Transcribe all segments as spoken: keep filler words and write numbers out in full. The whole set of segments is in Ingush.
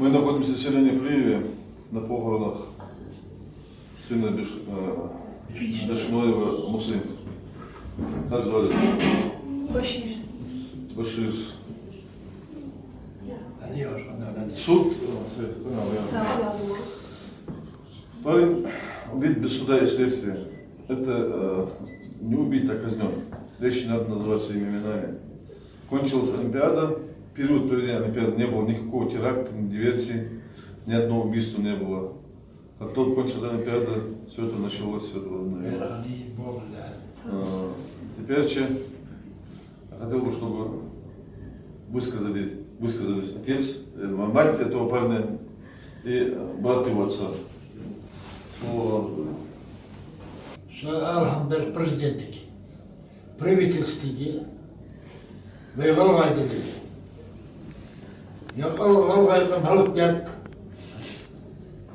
Мы находимся в селении Плиеве на похоронах сына Беш-, э, Бешноева Мусы. Как звали? Башир. Башир. Суд, э, с-, э, Парень убит без суда и следствия. Это, э, не убит, а казнён. Вещи надо называть своими именами. Кончилась Олимпиада. В период проведения Олимпиады не было никакого теракта, ни диверсии, ни одного убийства не было. Как только кончилась Олимпиада, всё это началось, всё это возобновилось. Э, теперь че, я хотел бы, чтобы высказали, высказались отец, э, мать этого парня и, э, брат его отца. Слово вам. Са алхьамдар президентиге, правительствиге, вай гӀалгӀай дилли. Я гӀал-, гӀалгӀай къам хӀалакдаьд,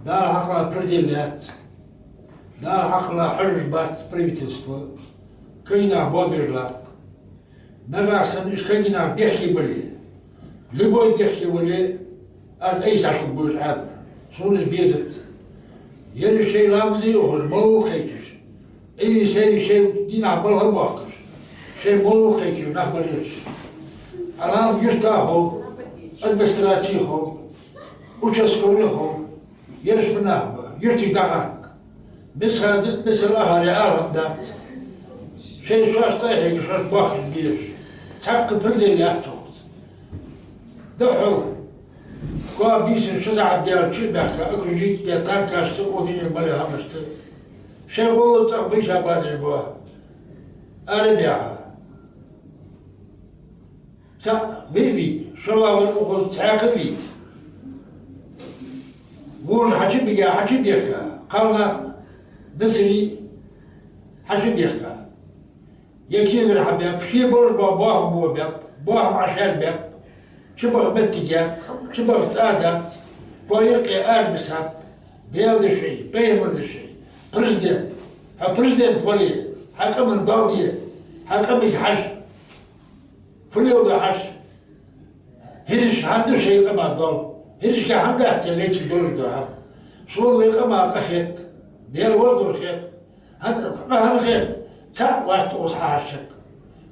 Дала хьакъала предел яц, Дала хьакъала хьожаш бац правительство, кагий нах боабеш латт. Нагахь санна уж кагий нах бехке бале, любой бехке вале, аз айса шуга буж Ӏаьдал. Сона из безац. Ер шоай ламаз а ухаш, молла а кхайкаш, Ӏийса шоай динах балха а боахкаш, шоай молла а кхайкаш нах бар ераш. Ӏалам юрта хов, администраци хов, участковый хов, ераш ба нах ба, юртиг дӀагӀатта. Мисха дицмисал ахар я алхьам дац. Шоай шоаш тӀа а хьегаш, шоаш бохкаш безаш. Цхьаккха предел яц цох. Духхьал, коа бийсан ши сахьат даьлча а баьхка, окружить даь танкашца, укх дунен мел хӀамашца. Шоай гӀолла цӀагӀа бийша базаш ба. Ара баьха. Цхьаъ вий, вий, шоллагӀвар укхаза цхьаькха вий. Вож хьачубига, хьачубехка, кхалнах, Насри хьачубехка. Я кегар хьабаьб, ший болаш бола бохам боабаьб, бохам Ӏошаьрбаьб, чубаха моттиг яц, чубаха цӀа дац, кхо юкъе арабисаб, Даьла дешай, пайхамара дешай, президент, хьо президент вале, хьа къаман доал де, хьа къамага хьажа. Фу леладу хьажа? ХӀираш хӀана ду шоай къаман доал? ХӀирашка хӀана дац леций долаш дола хӀама? Сона вай къаман къа хет, Даьла воздур хет. ХӀана, къа хӀана хет? Цхьаъ вац укхаза хьахьажача.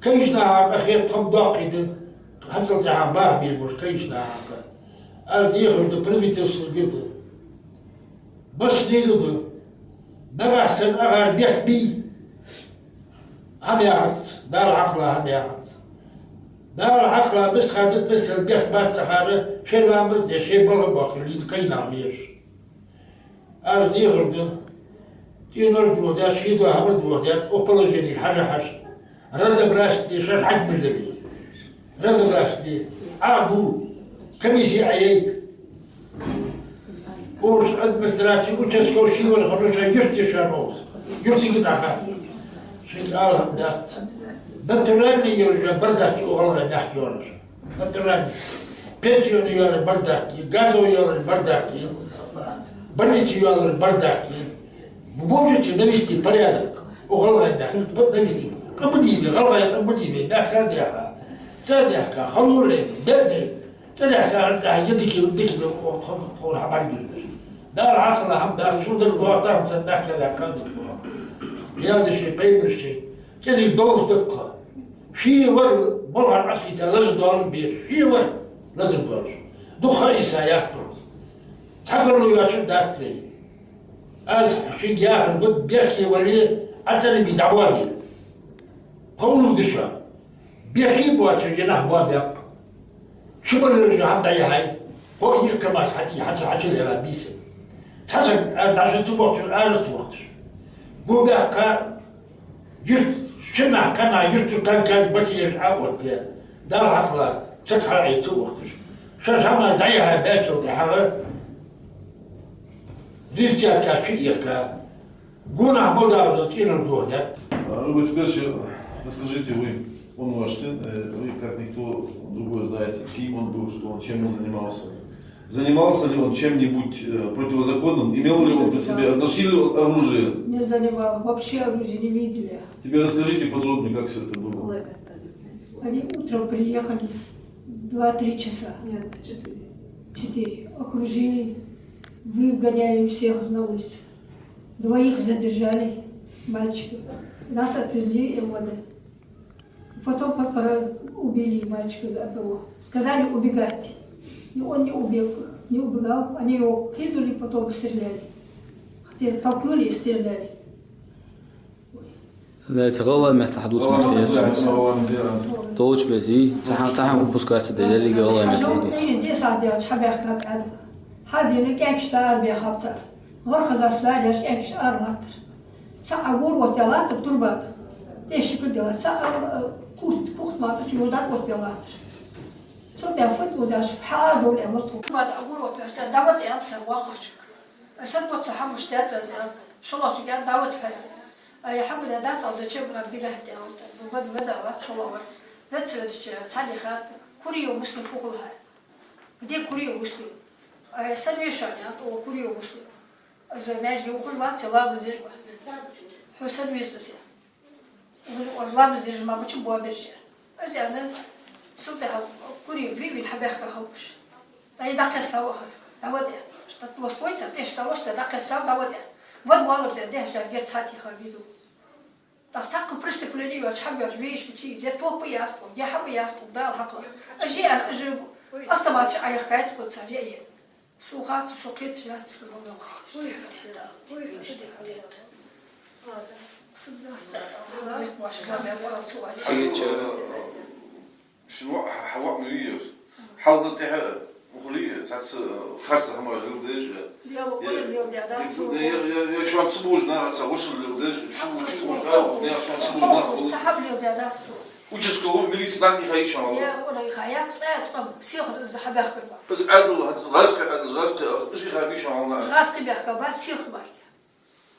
Кагийча наха къа хет, тхо-м доккхий да, хӀанзал тӀехьа баха безаш бола кагийча наха къа. Аз дехар да правительствага да. Массанега да. Нагахь санна ахар бехк бий? ХӀама яхац, Дала хьакъала хӀама яхац. Дала хьакъала мисха дицмисал бехк бац ахар, шоай ламаз а де, шоай балха а боаккхаш лийна кагий нах ма ераш. Аз дехар да, цӀенош а дохадаьд, ший дола хӀама а дохадаьд, укх положенига хьажа-хьажа. Разобраться де, шоаш хьакимаш да вай. Разобраться де. Ӏа а бу, комисси Ӏа яйта. Укхаза администраци, участковый ший вар хиннав, шоай юрта шоана укхаза. Юртага дӀахатта. Шоашта алхьам дац. Натуральный йолаш я бардак укх гӀалгӀай мехка йолаш. Натуральный. Пенсионный йоалаяр бардак я, газовый йоалаяр бардак я, больница йоалаяр бардак я. Вы можете навести порядок укх гӀалгӀай мехка? Вот навести. Къа ма дий вай, гӀалгӀай къа ма дий вай, мехка а даьха, цӀа а даьхка, халур а яьнна, беда а яьнна, цӀа даьхка, хӀара тӀехьа я дика, дика да, тхо-, тхона хьабӀаргагуш дар. Дала хьакъала хӀама дац, шун дар лоаттархӀама санна мехка даьккха дика ва. Даьла дешай, пайхамара дешай, кӀезига довза да тха. Ший вар молхар Ӏасийта лазар доалаш бераш, ший вар лазар доалаш. Дукха а ийса яц тхона. Цхьа гаргало йоацаш дац вай. Аз шуга яхар да, бехке вале, Ӏа цӀенбе дӀабоабе. Кхы уллув да шоана. Бехке боацаш я нах боабаьб. Ши балараш хӀама дӀаяхьай, кхо-йиъ КамАЗ хьатӀе хьачу-, хьачулела бийсан. Цхьа саг, а, дӀа шо ца бохкаш, ара ца вахийташ. Гу баьккха, юрт, ши нах, кхо нах юрта танкаш, БТРаш Ӏооттаяь, Дала хьакъала, саг хьалъайта ца вахийташ. Шоаш хӀама дӀаяхьа баьчул тӀехьагӀа, взрывчатка чу а ехка, гонахьа мел дола цӀенош дохадаьд. А, Любовь Петрович, расскажите, вы, он ваш сын, э, вы, как никто другой, знаете, кем он был, что он, чем он занимался. Занимался ли он чем-нибудь, э, противозаконным? Имел ли он при себе, носил ли он оружие? Не занимал, вообще оружие не видели. Теперь расскажите подробнее, как всё это было. Они утром приехали, два-три часа. Нет, четыре. Четыре. Окружили, выгоняли всех на улицу. Двоих задержали, мальчиков. Нас отвезли в МВД. Потом подпора-, убили мальчика одного. Сказали убегать. Но он не убег-, не убегал. Они его кинули, потом стреляли. Хотели, толкнули и стреляли. Даьца, гӀалгӀай меттала хьадувцаш ма дий ер. Долча беси, цхьан, цхьан выпуск дац, деррига гӀалгӀай меттала хьадувц. Э, десять дел чхьабаьхкаб аьнна. Хьадена кӀаьнкашта арабаьхаб цар. ГӀорхазас ларъеш кӀаьнкаш ара латтар. Цхьа агур оттаделлад турба. Тешика дела, цхьа, э, курт, курт мара сиур дӀаоттаделлад. Цу тӀа фу тӀузаш хьаара довла аьлар тхо. Турба тӀа агур оттаделлад, дӀавада аьлар цар воккхачунга. Сан вот цу хӀамаш даьд аз, аьлар. ШоллагӀчунга аьлар, дӀавада хьо, аьлар. Ай, хӀама дац, аз зачем надо бегать, аьлар. Ну, вада, вада вац шоллагӀвар. Веццарадича цхьанне хаьттар: Куриев Муслим фу хул хьа? Где Куриев Муслим? Ай, сенна веза шоана, аьлар, оаха Куриев Муслим. Из маьждиге ухаш вац, ламаз деш вац. Хьо сенна веза из? Оаш ламаз деш ма бац, боабеш. Из аьнна, султӀехьа Куриев вийна хьабаьхка хӀамаш. ТӀаккха дӀакхессав ваха. ДӀавада. Тат лош войца, тӀеш тӀа лош, дӀакхессав, дӀавада. Вада валар зен, дехьа шар герз хьатеха виду. ТӀаккха цхьаккха преступлени йоацаш, хӀама йоацаш, вешбичи, зе топа яц тхо, е хӀама яц тхо, Дала хьакъ. Ажи ан, ажи автоматаш Ӏаяхкайт тхо цар, е, е. Сох хац, шо кхеташ яц, ца вагал. Цигача шин ва-, хьа-, хьа воӀ ма вий ер. Хьалха тӀехьа, мухли, цхьацца харца хӀамаш леладеш. Дела, Къуръан леладе дац цо. Я, я, я, я шоана ца бувш нахаца вошал леладеш. Ши, ши, ши, я шоана ца бувш нах. Цхьа хӀама леладе дац цо. Участковый, милице нахага хьайша вала. Я, Къуръан хьаяц, цӀа, цӀа, сиха из хьабаьхкар. Из Ӏаьдал, хӀанз гӀазкхи Ӏаьдал, гӀазкхи, из хьабийша вала нах. ГӀазкхи баьхка бац, сиха баьхка.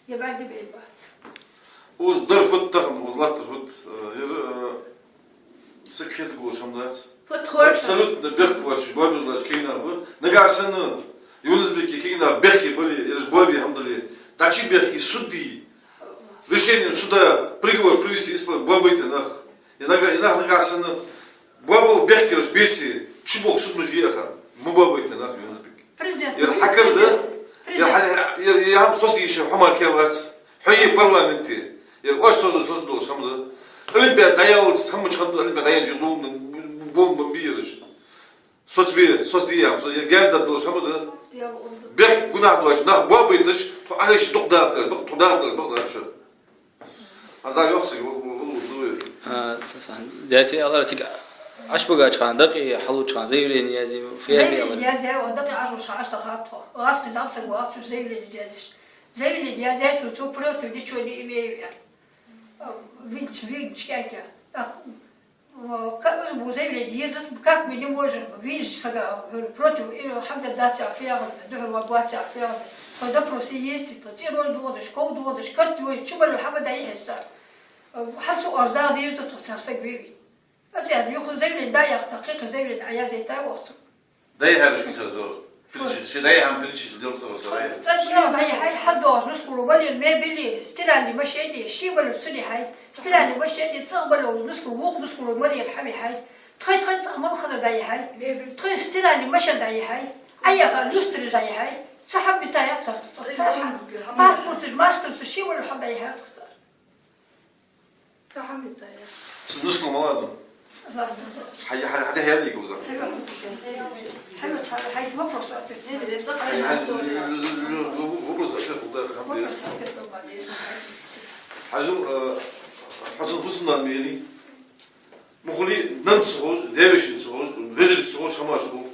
Я бӀаргабайбац. Уж дар фуд тахан, уж латтар фуд, э, ер, э, са кхетаргволаш хӀама дац. Фуд хой? Абсолютно бехк боацаш, боабеш латташ кагий нах ба. Нагахьа санна Юнус-Бека кагий нах бехке бале, ераш боабе хӀама дале, дӀачу бехке, суд де. Решением суда приговор привести, исполнить, боабайта нах. Е нага-, е нах нагахьа санна боабала бехкараш беце, чубоха суд мажи аха, ма боабайта нах, Юнус-Бек. Президент, ер хьакар да, президент. Ер хьа-, ер, ер хӀама сос йиш я, хӀама кхы вац. Хьо е парламенте. Ер оаш соза, соза долаш хӀама да. Олимпиада дӀаяллалца хӀама чу хӀама да, Олимпиада дӀаяьннача ловна бомба бираш. Соцабе, соцаде хӀама, со-, ер гаьна дар долаш хӀама да. Бехк гунахь доацаш нах боабайташ, тхо Ӏахайша дукха дакъа, бакъ, тхо дакъа, бакъ, дакъа. Аз дӀайоах сага, вал-, вал-, вал-, вал-, вал-. А, ца-, ца-, даьце, алар цига Ӏаш багача хана, дакъа хьалуча хана, заявлени язъе, фу язъе алар? Заявлени язъе, дакъа Ӏаш ваха Ӏаш дахар тхо. Аз кхы зӀамсаг вац, цу заявлени язъеш. Заявлени язъеш, цу против ничего не имею, аьнна. Винч, винч кӀаьнка. Так, Ка-, уж бу заявлени езац, как мы не можем, винча сага, против, или хӀама дац, фиагӀа, духьал ва бац, фиагӀа. Тхо допросе еза, тхо цӀенош дохадеш, ков дохадеш, карт йой, чу бала хӀама дӀайихьа цар. Хьал цу орда дийр да тхо цар саг веви. Аз яр, юха заявлени дӀаяхийта, кхы заявлени Ӏаязйийтар вахцу. ДӀаяхьар ши сар зор. Перечислить, ши дӀаяхьа перечислить дел ца вар сарай. ЦӀа дӀаяхьай, хьал доагӀаш нускал вале, мебели, стиральни машини, ши вале цу дӀаяхьай, стиральни машини, цӀа вале нускал, вокх нускал вале хӀама яхьай. Тхоай, тхоай цӀа мел хиннар дӀаяхьай. Тхоай стиральни машин дӀаяхьай. Ӏаяха люстра дӀаяхьай. Цхьа хӀама битаяц цар, цхьа, цхьа хӀама. Паспорташ, мастерс, ши вале хӀама дӀаяхьар тха цар. Цу нускал ма ладу. Ладно. Хьай, хьай, хьай, хьай, хьай, хьай, хьай, вопрос ответ. Хьай, хьай, вопрос ответ, да, хьай, вопрос ответ, да, есть. Хьажал, э, хьажал, бусман мери. Мухли нан цхож, девешин цхож, вежир цхож, хамаш ху.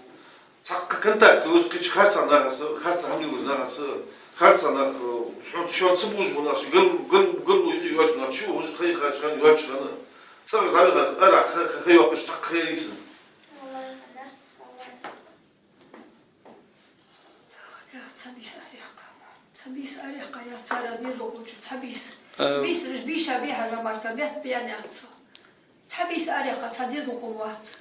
Цхьаккха контакт йолаш кхыча харцахьа нахаца, харцахьа хӀама йолаш нахаца, харцахьа нах, э, шоана, шоана ца бувш бола нах, шоай гал-, гал-, гал йоацаш нах, чу хӀанз хай хачхан йоацаш хана. ЦӀагӀара дӀавиха, ара ха-, ха-, ха йоаккхаш цхьаккха хай йийсан. Ца бийса арехка. Ца бийса арехка, я цара дезал гучу, ца бийса. Э. Бийсараш бийша бийхьа жамарка, мет биян яцу. Цхьа бийса арехка, цхьа дезал хул вац.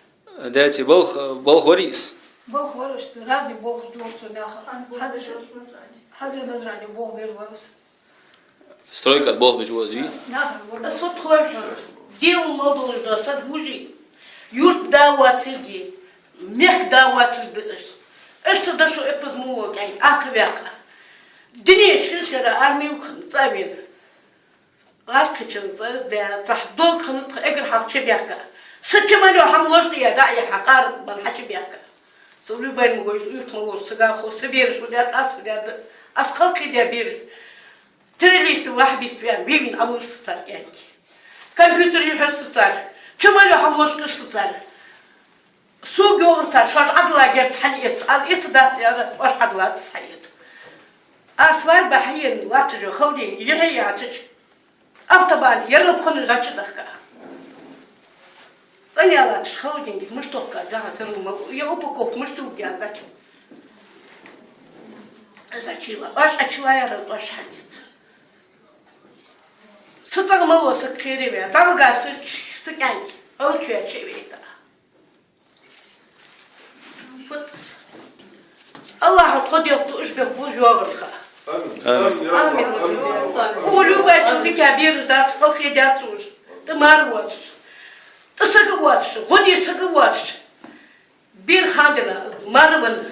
Даьце, балха, балха варий из? Балха вар, разный балха дувц цу наха. Хьанз балха беш варас Назрани. Хьанз Назрани балха беш варас. Стройка балха беш варас, вий? Наха вар. Ас вот хор хьо. Дел мал долаш да, сад вужи. Юрт да вацилги. Мехк да вацилги. Иштта дошо эппаза мо вола кӀаьнк Ӏокхаваьккха. Дунен шин шера арми вахана цӀа а вена. ГӀазкхийчун цӀа из даь, цхьа долг хинна тха эггара хьалха чубаьхка. Са чу мел йола хӀама лочкъаяь дӀа а яьха, къаракъ бенна хьачубаьхка. Со любой мо вайза уйрт мел волча сага хов, са бераш ма дац, аз ма дац, аз халкъе даь бераш. Террористи, ваххабисти ваьнна, ве вийна Ӏовир са цар кӀаьнк. Компьютер юхьар са цар. Чу мел йола хӀама лочкъаяьр са цар. Сога йоахар цар, шоаш Ӏадала герз хьалъэца. Аз эца дац аьлар, шоаш Ӏадала герз хьаэца. Аз свадьба хьаена латтача Халденга, яхье яцача, автобан ярал пханна гӀача дахка. ЦӀена латташ Халденга мишта тохка, зӀамига сарал мел, я упаковка мишта угдя зачи. Зачила, оаш Ӏочулаяр аз, оаш хьаэца. Са цӀагӀа мел вола саг кхераваь, дӀавига са, са кӀаьнк, хӀалакваьча вайта. АллахӀа тхо делху уж белхаш йоагӀарга. Амин. Амин. Амин. Укхо любой чу дика бераш дац, халкъе дац уж. ТӀа мара воацаш. ТӀа саг воацаш, гӀо де саг воацаш. Бер хандина, мара венна.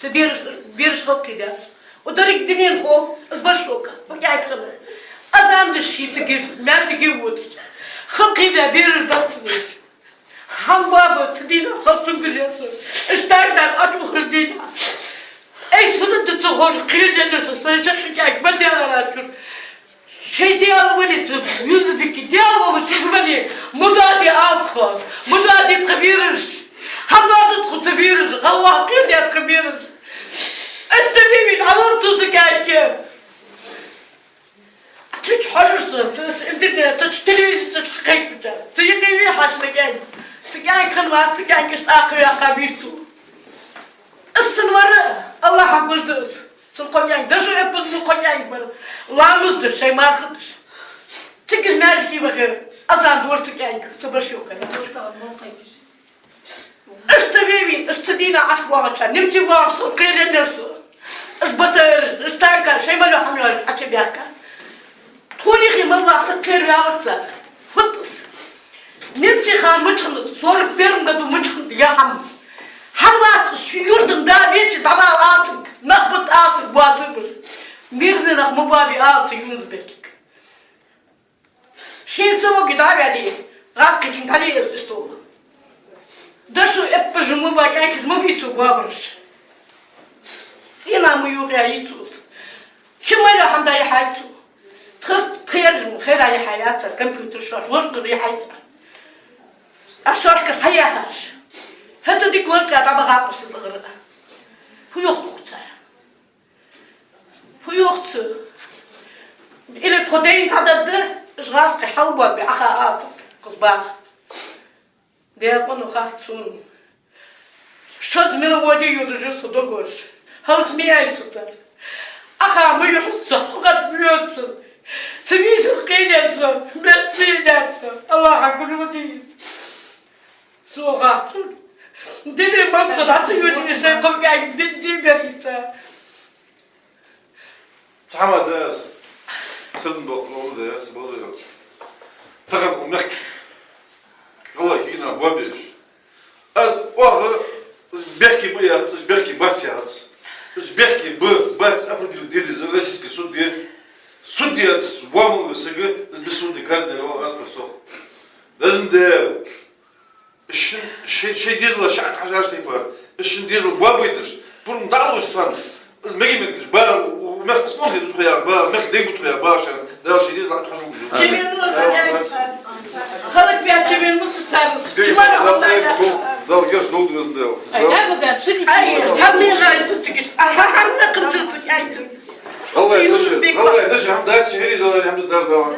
Цу бераш, бераш халкъе дац. Укх деррига дунен хов, из башхалка, укх кӀаьнк хинна. Азан деш ший цига, маьркиге водаш. Халкъе баь бераш дац уж. ХӀама боабе цу дийнахьа, хӀанз цунга лесса. Иштта дар Ӏочуухар дийнахьа. Ай, сона да ца ховш, кхераденна со, са чаккхе кӀаьнк ма делара чура. Шоай Даьла вале цу Юнус-Бека, Даьла волча из вале, мудади ала тхо, мудади тха бераш. ХӀама да тхо цу бераш, гӀалгӀа кхерадаьд тха бераш. Иштта ве вийна Ӏовир цо са кӀаьнк. Цу чу хьожаш со, цу интернета чу, телевизора чу хьакхайкабича. Цу юкъе ве хьажа са кӀаьнк. Са кӀаьнк хиннавац, са кӀаьнк иштта Ӏокхаваьккха вийра цо. Из цун вар, АллахӀа гуш да из. Цун кхо кӀаьнк, дошо эппаза мо кхо кӀаьнк бар. Ламаз деш, шоай марха деш. Цига маьждиге вахе, азан дора цу кӀаьнк, цу башхалка. Иштта ве вийна, иштта дийнахьа Ӏаш боагӀача, немций боагӀа со, кхераденнар со. Уж БТР, уж танкаш, шоай мел йола хӀама йолаш Ӏочубаьхка. Тхона юхе мел ваха саг кхераваьвар цар. Фу да из? Немций хана мича хиннад, сорок первом году мича хиннад ер хӀама? ХӀама вац, ший юрта да веча дӀабала ала цунга, нах бита ала цунга, боацаргбар. Мирный нах ма боабе ала цу Юнус-Бекага. Шийна ца воге дӀа а ваьле, гӀазкхийчунга дӀале из стол. Дошо эппаза мо бола кӀаьнк из ма бий цо боабараш. ЦӀена мо юкъе йий цо из. Чу мел йола хӀама дӀаяхьай цо. Тха, тха ераш мо хайра яхьа яцар, компьютер шоаш лочкъаяр яхьай цар. Ӏа шоашкара хьаяхараш. ХӀаьта дика лочкъаяь дӀабахаб са цӀагӀара. Фу йоах тхога цар? Фу йоах цо? Или тхо дайна хьадаргда, уж гӀазкхий хьалбоабе, Ӏоха ала цунга, кхуза баха. Даькъа ма хац сона. Шозза мел воде йодаш я со догош. ХӀанз ма яй со цар. Ӏоха ма йода со, хьогӀат ма йода со. Цу вийсах кхийна со, мел кхийна со. АллахӀа гуш ва дийна. Со гӀа ца. Дили мал со дӀа ца йодий, шоай кхо кӀаьнк бе-, дийбер йиса. Цхьа хӀама да аз. Сардан болх ловна да аз, базар. Тахан укх мехка гӀалгӀай кагий нах боабеш. Аз оаха, уж бехке ба яхац, уж бехке бац яхац. Уж бехке ба, бац определить де деза российски судье. Судья яц, боамал ве сага, уж бессудной казни вала аз хьасох. Разин да. Шин, ши-, шоай дезала шаьтта хьажаш тайпа. Шин дезал боабайташ. Пурам дӀалуш сан. Из мега-мега деш, ба, у, у, мехка слон хету тхо яр, ба, мехка дайбу тхо яр, ба, шан. Да, шоай дезал хьажа гуш. Чемин муса цар. ХӀалакваь чемин муса цар. Чемин муса цар. Дал, геш, дол, дол, дол. Ай, я, ба, да, суди. Ай, хьабли жай сутигиш. Аха, хьабли къамчи сутигиш. ГӀалгӀай даша, гӀалгӀай даша, хӀама дац, шери дала, хӀама дац, дала.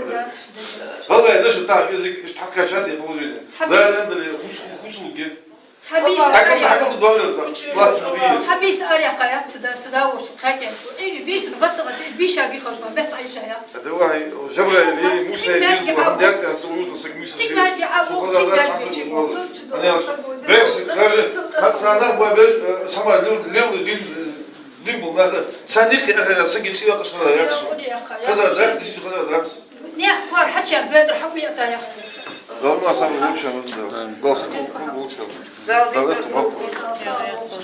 ГӀалгӀай даша, так, язык, ишта хьакхача де положение. Да, да, да, хумс-, хумсулге. Цхьа бийса, хьакал, хьакал доллар, да, платишь, да. Цхьа бийса арякха яц, да, сада вош, хакя. Эй, бийса, баттага, иш бийша бихаш, ма, бетта айша яц. Да, вай, Жабраил, Муса, бийса, хӀама дац, аса луж, да, саг Муса. Цик маьжди, а, вок, цик маьжди, цик маьжди. Бес, даже, хатта нах боабеш, э, сама лил, лил, лил, лил был назад. Санирки ахира саги цива кашара яцу. Хаза дак, тис хаза дак. Нех кор хачар гедр хам мета яхсу. Главное, самое лучшее нужно делать. Главное, самое лучшее. Главное, самое лучшее.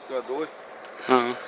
Всё, дуй. Ага.